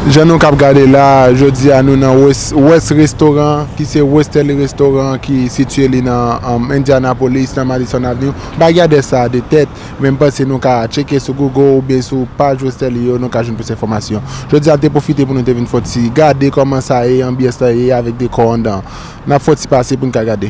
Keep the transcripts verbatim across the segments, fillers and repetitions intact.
Jan nou k ap gade la, jodi a nou nan West, West Restaurant, ki se Westerly Restaurant, ki sitiye li nan, um, Indianapolis, nan Madison Avenue. M pa gen adrès sa a de tèt, men m panse nou ka tcheke sou Google oubyen sou paj Westerly yo, nou ka jwenn plis enfòmasyon. Jodi a, n te pwofite pou nou te vin fè yon ti gade kòman sa ye, anbyans lan ye, avèk dekò anndan. N ap fè yon ti pase pou n ka gade.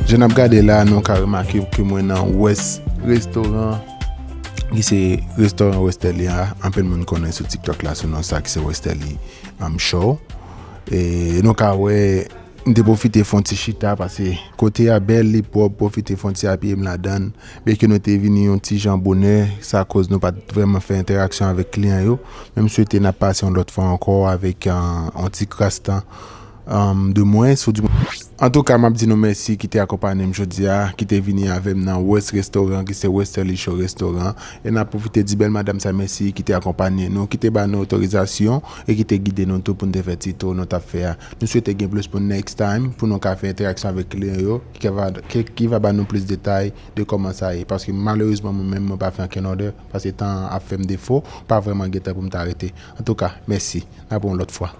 Jan n ap gade la, nou ka remake ke mwen nan West Restaurant, ki se restoran Westerly a. Anpil moun konnen sou TikTok la sou non sa ki se Westerly, um, Show. E nou ka wè, m te pwofite fè yon ti chita, paske kote a bèl, li pwòp, pwofite fè yon ti apiye m ladan l. Byenke nou te vini yon ti jan bonè, sa koz nou pa t vrèman fè entèraksyon avèk kliyan yo. Men m swete n ap pase yon lòt fwa ankò avèk, uh, yon ti kras tan, um, de mwens, ou di mwen. Antouka, m ap di nou mèsi ki te akonpanye m jodi a, ki te vini avè m nan West Restaurant, ki se Westerly Show Restaurant. E n ap pwofite di bèl madanm sa mèsi ki te akonpanye nou, ki te ba nou otorizasyon e ki te gide nou tou pou n te fè ti tour nou t ap fè a. Nou swete gen plis pou next time, pou nou ka fè entèraksyon avèk kliyan yo, ki va, ki, ki va ba nou plis detay de kòman sa ye. Paske malerezman, mwen menm, mwen pa fè ankenn òdè, paske tan an ap fè m defo, pa vrèman gen tan pou m ta rete. Antouka, mèsi. N ap wè yon lòt fwa.